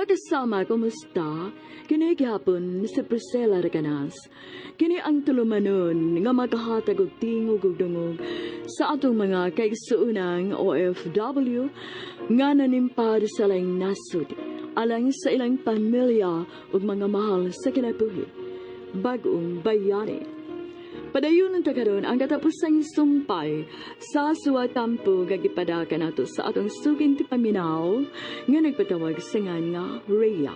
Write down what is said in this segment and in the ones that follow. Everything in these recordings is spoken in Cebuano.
Mga kasama, kumusta? Kini gihapon si Priscilla Recanas. Kini ang tulumanon nga maghahatag og tingog ug dungog sa atong mga kaigsuonang OFW nga nanimpad sa laing nasod alang sa ilang pamilya ug mga mahal sa kinabuhi. Bag-ong bayani. Padayon ta karon ang katapusang sumpay sa suwatampo nga gipadaka nato sa atong suking tipaminaw nga nagpatawag sa ngan nga Rhea.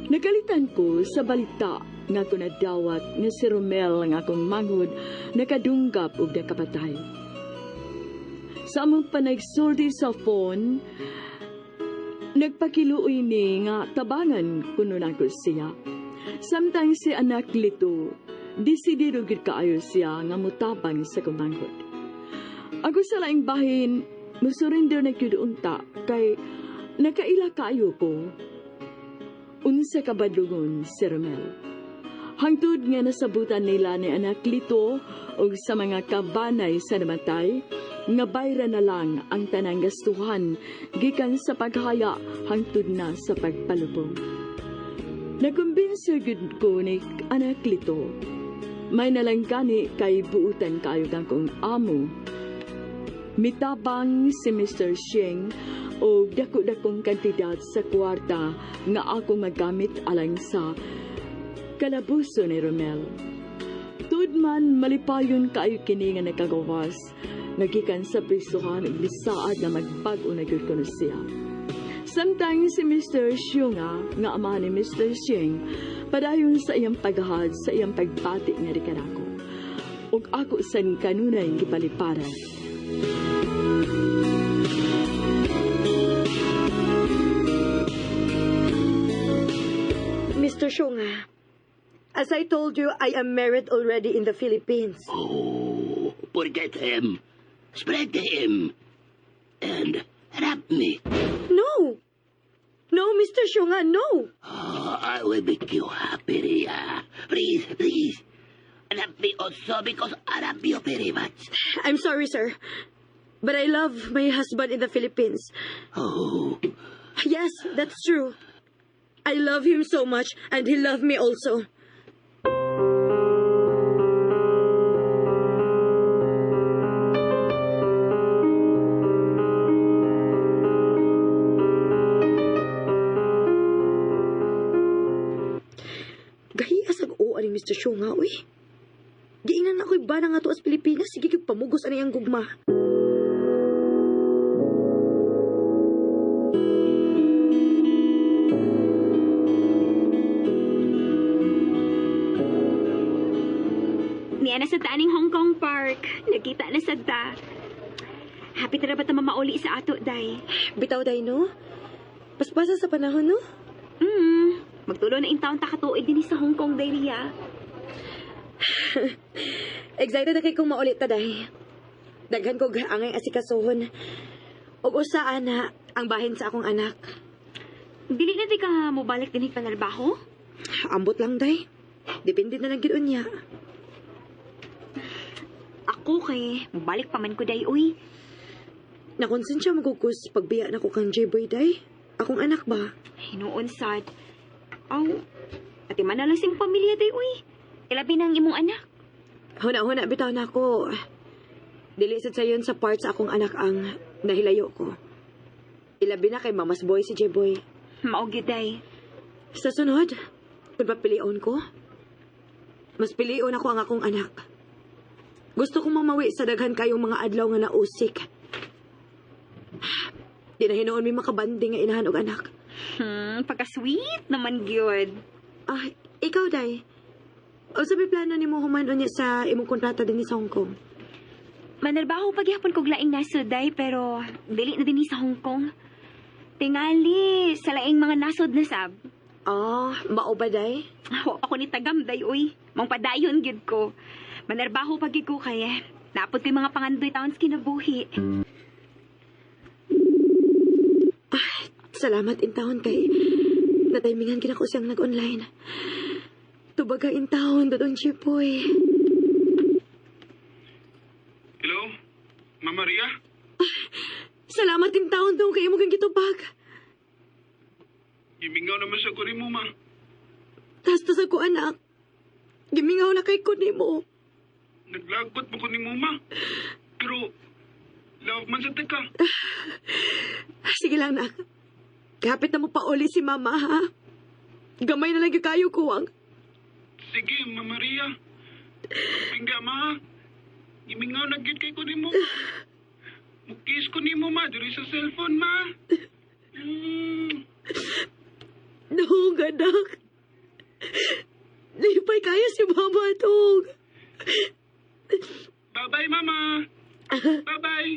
Nagalitan ko sa balita nga kunadawat nga si Romel nga akong manghod nakadunggap og nakapatay. Sa among panagsulti sa phone, nagpakiluoy ni nga tabangan kuno nako siya. Samtang si anak Lito, desidido gid kaayo siya nga mutabang sa kumanghod. Ako sa laing bahin, musurrender na gyud unta kay nakaila kaayo ko. Unsa ka badlungon si Romel. Hangtod nga nasabutan nila ni anak Lito og sa mga kabanay sa namatay, nga bayra na lang ang tanang gastuhan gikan sa paghaya hangtod na sa pagpalubong. Nakumbinsi gyud ko ni anak Lito. May nalang gani kay buutan kayo kang kong amo. Mitabang si Mr. Sheng o dako-dakong kantidad sa kwarta nga akong magamit alang sa kalabuso ni Romel. Tudman malipayon kaayo kini nga nakagawas, nagikan sa prisuhan ug bisaad na magbag-o na gyud kuno siya. Samtang si Mr. Xiunga nga ama ni Mr. Xing padayon sa iyang paghahad sa iyang pagbati nga di kanako. Ug ako san kanunay gipaliparan. Mr. Shunga, as I told you, I am married already in the Philippines. Oh, forget him. Spread him. And wrap me. No! No, Mr. Shunga, no! Oh, I will make you happy, Ria. Please, please. Wrap me also because I love you very much. I'm sorry, sir. But I love my husband in the Philippines. Oh, Yes, that's true. I love him so much, and he loved me also. Gahiya sa oo ani Mr. Shaw nga, uy. Giingnan ako'y bana nga to as Pilipinas, sige kag pamugos ani ang gugma. Niya na sa taaning Hong Kong Park. Nagkita na sa ta. Happy tara ba ta mamauli sa ato, day? Bitaw day, no? Paspasa sa panahon, no? Magtulo na in taon ta katuig din sa Hong Kong, day, Ria. Excited na kay kong maulit ta, day. Daghan kog angay asikasuhon. Ug usa ana ang bahin sa akong anak. Dili na di ka mobalik dinhi panarbaho? Ambot lang, day. Depende na lang gid unya. Ako kay mobalik pa man ko, day, uy. Nakonsensya magugus pagbiya na ko kang J-boy, day. Akong anak ba? Hinuon sad. Aw, ati man na lang sing pamilya, day, uy. Ilabi na ang imong anak. Huna-huna bitaw na ako. Dili sad sayon sa part sa akong anak ang nahilayo ko. Ilabi na kay Mama's boy si J-boy. Mao gyud, day. Sa sunod, kung papilion ko, mas pilion ako ang akong anak. Gusto kong mamawi sa daghan kayong mga adlaw nga nausik. Di na hinuon may makabanding nga inahan og anak. Pagka-sweet naman gyud. Ah, ikaw, day. O sa may plano nimo human unya sa imong kontrata din sa Hong Kong? Manarbaho pagyapon kog laing nasod, day, pero dili na dinhi sa Hong Kong. Tingali sa laing mga nasod na sab. Ah, mao ba, day? Wa pa ko ni tagam, day, uy. Mangpadayon gyud ko. Manarbaho pag ko kay napod ko'y mga pangandoy taon sa kinabuhi. Salamat in taon kay nataymingan gid ako siyang nag-online. Tubaga in taon, Dodong Chipoy. Hello? Ma'am Maria? Salamat in taon dong kay imo kang gitubag. Gimingaw naman sa ko nimo, ma. Tas-tas ako, anak. Gimingaw na kay ko nimo. Naglagot mo ko nimo, ma. Pero, love man sa teka. Sige lang, nak. Kapit na mo pa uli si mama, ha? Gamay na lang yung kayo kuwang. Sige, Ma Maria. Pingga, ma. Gimingaw na gyud kay ko nimo. Mukis ko nimo, ma. Diri sa cellphone, ma. Mm. Dong, anak. Lipay kaya si mama, dong. Bye-bye, mama. Bye-bye.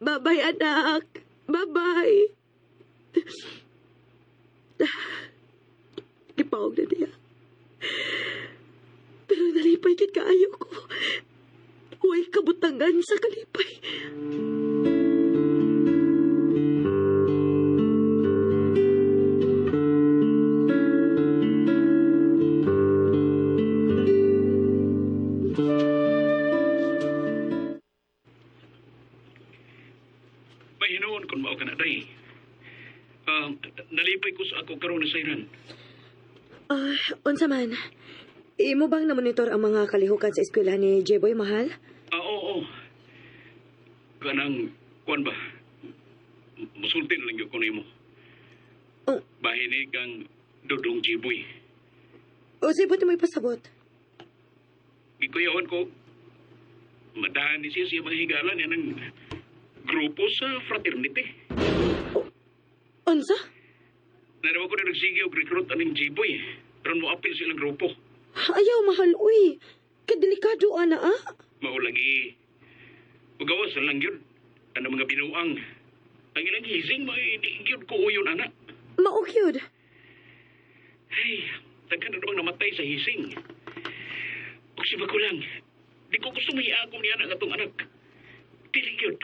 Bye-bye, anak. Bye-bye. Gipawag na niya. Pero nalipay kit kaayo ko. Huwag kabutangan sa kalipay. Pahinuon kung mao ka na, day. Nalipay ko sa ako karon na sayran. Unsa man? Imo bang na-monitor ang mga kalihukan sa eskwela ni Jeboy, mahal? Oo, oo. Kanang, kuan ba? Musulti na lang yun ko nimo. Oh. Bahinig ang Dudong Jiboy. O sa mo ipasabot? Gikuyawan ko, madahan ni siya siya mga higalan yan ang grupo sa fraternity. Unsa? Narawa ko na nagsige og recruit aning Jiboy. Pero mo apil silang grupo. Ayaw, mahal, uy. Kadelikado, ana, ah. Mao lagi. Ugawas na lang yun. Ano mga binuang. Ang ilang hising, di yun ko uyon, anak. Maukyod. Ay, daghan na namang namatay sa hising. Ug si ko lang, di ko gusto mahiagom niya ang atong anak. Dili yun.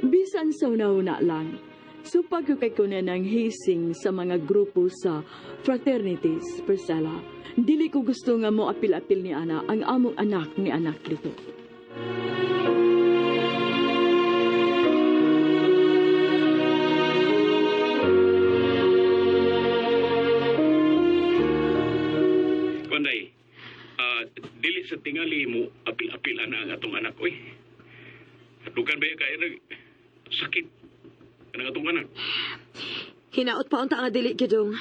Bisan sa una-una lang, supag ko kay ko na ng hising sa mga grupo sa fraternities, Priscilla. Dili ko gusto nga mo apil-apil ni Ana ang among anak ni anak dito. Kunday, dili sa tingali mo apil-apil ana ang atong anak, oy. Dukan ba kaya nag sakit ang atong anak? Hinaot pa unta nga dili gidong.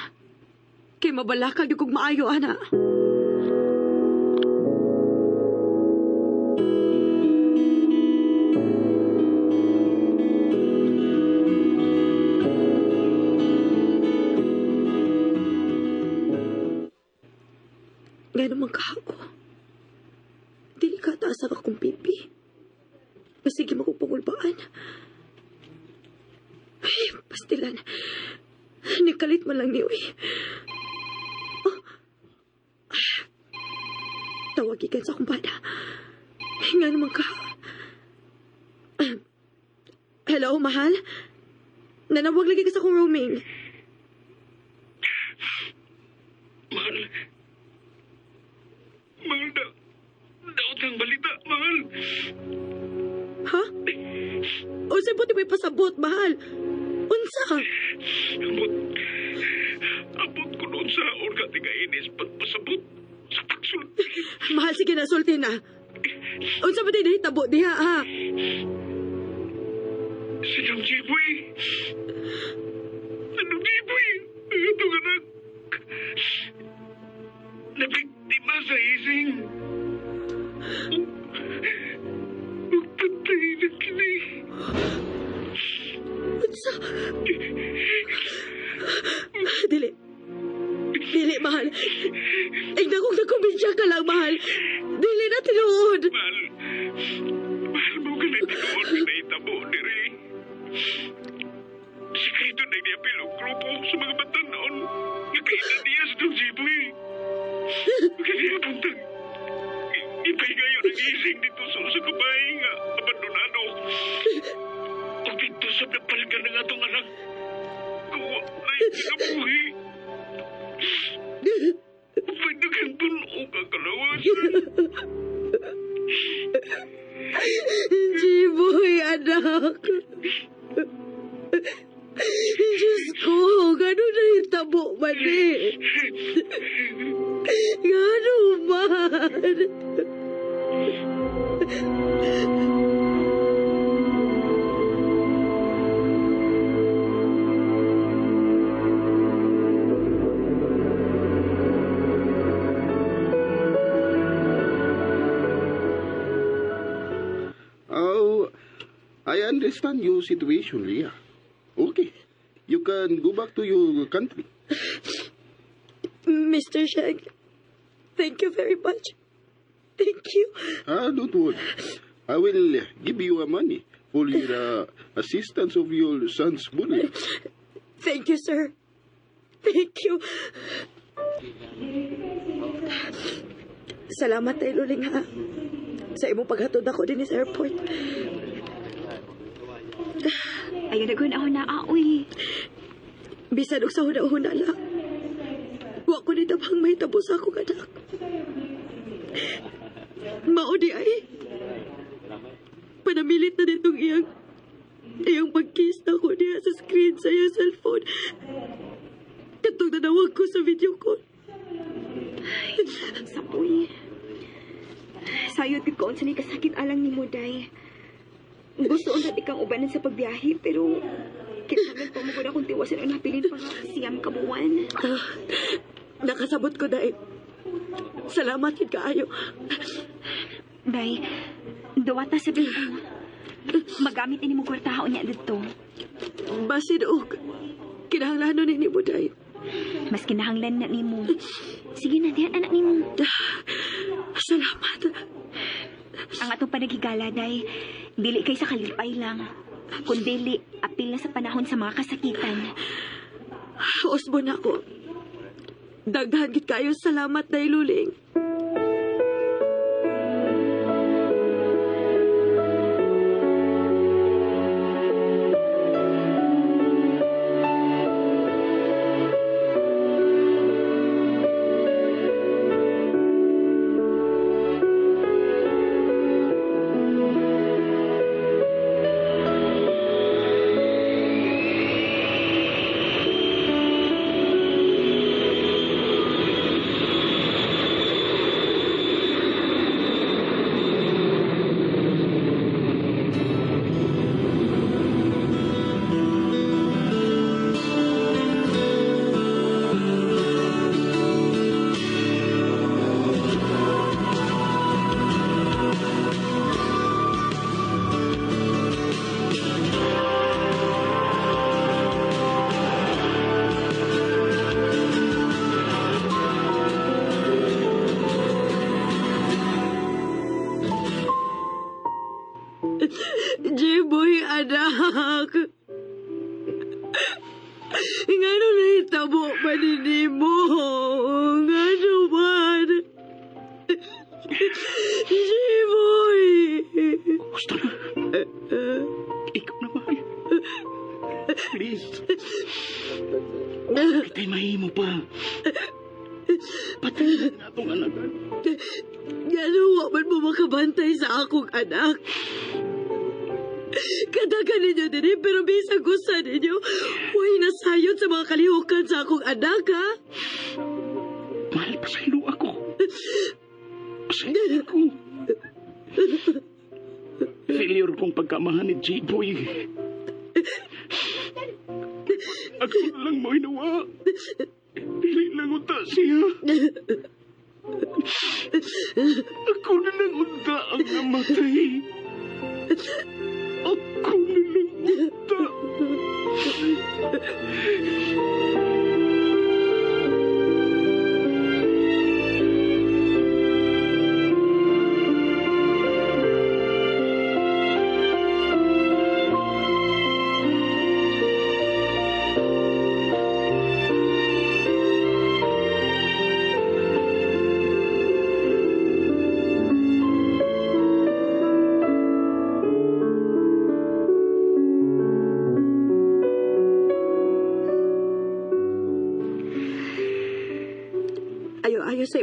Kay mabalakag yung kog maayo, ana. Gano'n man kahako. Dili ka taas ang akong pipi. Masige mo kong pangulbaan. Ay, pastilan. Nikalit man lang ni Uy. Oh. Tawag ikan sa akong bata. Nga naman ka. Hello, mahal? Nanawag lagi ka sa akong roaming. Mahal. Mahal na. Daot kang balita, mahal. Ha? O sa buti may pasabot, mahal. Unsa? Abot. Abot ko noon sa orga ti kainis pagpasabot sa taksulti. Mahal, sige na, sulti na. Unsa ba din nahitabo diha, ha? Si Dong Jiboy. Dong Jiboy. Ito ka na. Nabiktima sa ising. Magpatay na kini. Unsa? Dili. Dili, mahal. Igna kong nagkomedya ka lang, mahal. Dili na tinuod. Mahal. Mahal mo ka na tinuod na itabo, diri. Si Kaito na niapil og grupo sa mga batanon. Nakaita niya sa Dong Jiboy. Kaya puntang ipahigayon ang ising dito sa kabay nga abandonado. Kinabuhi. May daghang tunog ang kalawasan. Jiboy, anak. Diyos ko, gano'n na hitabo man eh. Gano'n man. Oh, I understand your situation, Leah. Okay. You can go back to your country. Mr. Sheng, thank you very much. Thank you. Ah, don't worry. I will give you a money for your assistance of your son's burial. Thank you, sir. Thank you. Salamat tayo, Luling, ha? Sa imong paghatod ako din sa airport. Ayaw na ako na aoy. Bisan og sa huna-huna lang. Wa ko ni tabang may tabo sa akong anak. Mao di ay. Panamilit na nitong iyang pag-kiss na ko niya sa screen sa iyang cellphone. Katong nanawag ko sa video call. Sapoy. Sayod gid ko unsa ni kasakit alang nimo day. Gusto unta ikang ubanan sa pagbiyahe pero kinahanglan pa mo gud akong tiwasan ang nabilin pa nga siyam ka buwan. Ah, nakasabot ko dahil. Salamat gid kaayo. Day, duwata sa bigo. Magamit ini mo kwartahaon niya didto. Basin og kinahanglanon ni nimo dahil. Mas kinahanglan na nimo. Sige na, diyan anak nimo. Salamat. Ang atong panaghigala, day, dili kay sa kalipay lang. Kundili, apil na sa panahon sa mga kasakitan. Osbon ako. Daghan gid kayo salamat dahil Luling. Jiboy, anak. Ngano na hitabo pa ni mo? Ngano man? Jiboy! Gusto na. Ikaw na, mahal. Please. Kita'y mahimo pa. Patayin na atong anak. Ngano wa man mo makabantay sa akong anak? Kadagan ninyo din eh, pero bisag gusto ninyo, huwag nasayod sa mga kalihukan sa akong anak, ha? Mahal pa sa ilo ako. Pasaylo ako. Failure kong pagkamahan ni J-Boy. Ako na lang mo inawa. Dili lang unta siya. Ako na lang unta ang namatay. Ako na lang unta.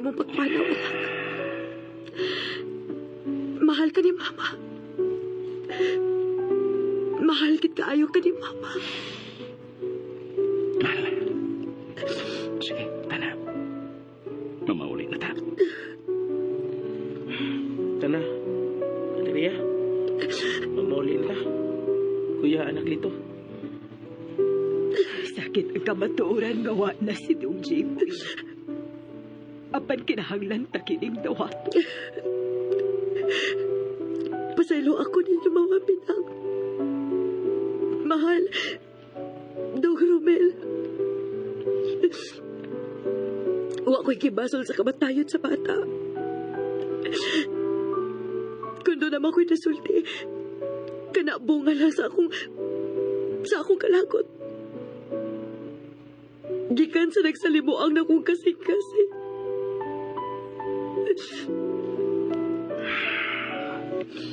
imong pagpanaw, anak. Mahal ka ni Mama. Mahal kit kaayo ka ni Mama. Mahal. Sige, tana. Mamauli na ta. Tana. Maria. Mamauli na ta. Kuya, anak Lito. Sakit ang kamatuoran nga wa na si Dong Jiboy. Apan kinahanglan ta kining dawato. Pasaylo ako ninyo, Mama Pinang. Mahal, Dong Romel. Wa ko'y gibasol sa kamatayon sa bata. Kung doon naman ko'y nasulti, kanabunga lang sa akong kalagot. Gikan sa nagsalimuang na kong kasing-kasing.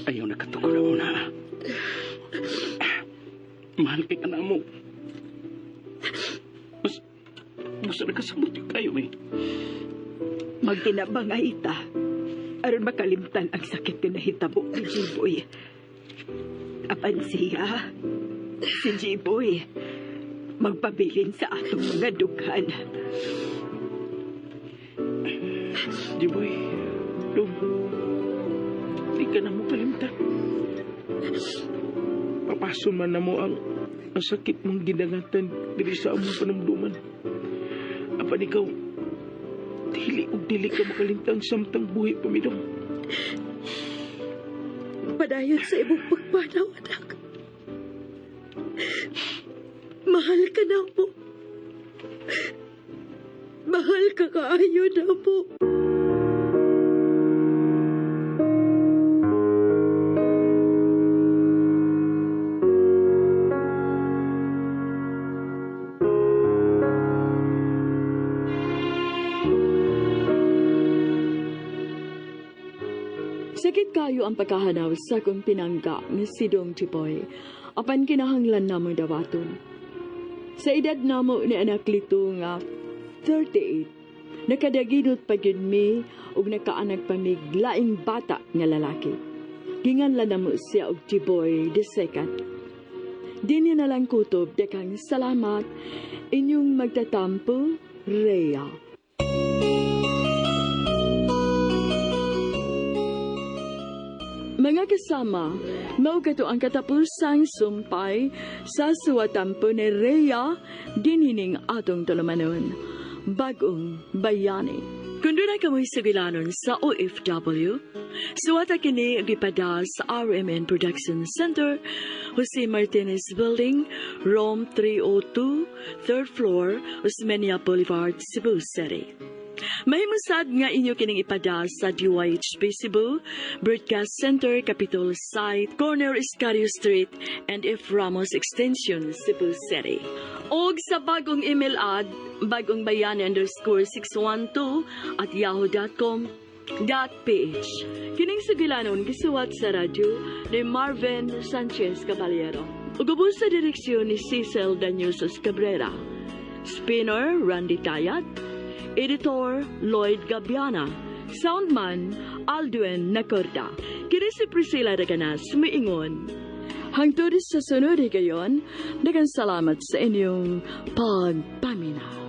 Ayaw na katukol ako na. Mahal kay ka na mo. Mas, gusto na kasabot yung kayo eh. Magtinabangay ita. Aron makalimtan ang sakit nga nahitabo ni Jiboy. Apan siya, si Jiboy, magpabilin sa atong mga dughan. Jiboy, Dong, di ka na mo kalimtan. Papaso man na mo ang sakit mong gidangatan diri sa among panumduman. Apan ikaw, dili ug dili ka makalimtan samtang buhi pa mi, Dong. Padayon sa imong pagpanaw, anak. Mahal ka na mo. Mahal ka kaayo na mo. Sakit kayo ang pagkahanaw sa akong pinangga ni si Dong Jiboy, apan kinahanglan namong dawaton. Sa edad namo ni anak Lito nga 38, nakadagidot pa gyud mi ug nakaanak pa mig laing bata nga lalaki. Ginganlan namo siya og Jiboy the second. Dini na lang kutob, dakang salamat, inyong magtatampo, Rhea. Mga kasama, mao kato ang katapusang sumpay sa suwatampo ni Rhea dinhining atong tulumanon. Bagong Bayani. Kung doon ay kamoy sugilanon sa OFW, suwata kini gipada sa RMN Production Center, Jose Martinez Building, Room 302, 3rd floor, Osmeña Boulevard, Cebu City. Mahimusad nga inyo kining ipada sa DYHB Cebu, Broadcast Center, Capitol Site, Corner Escario Street, and F. Ramos Extension, Cebu City. Og sa bagong email ad, bagongbayani_612@yahoo.com.ph. Kining sugilanon gisuwat sa radyo ni Marvin Sanchez Caballero. Ug ubos sa direksyon ni Cecil Daniusos Cabrera. Spinner, Randy Tayat. Editor, Lloyd Gabiana. Soundman, Aldwin Nacorda. Kini si Priscilla Reganas, miingon. Hangtod sa sunod higayon, daghang salamat sa inyong pagpaminaw.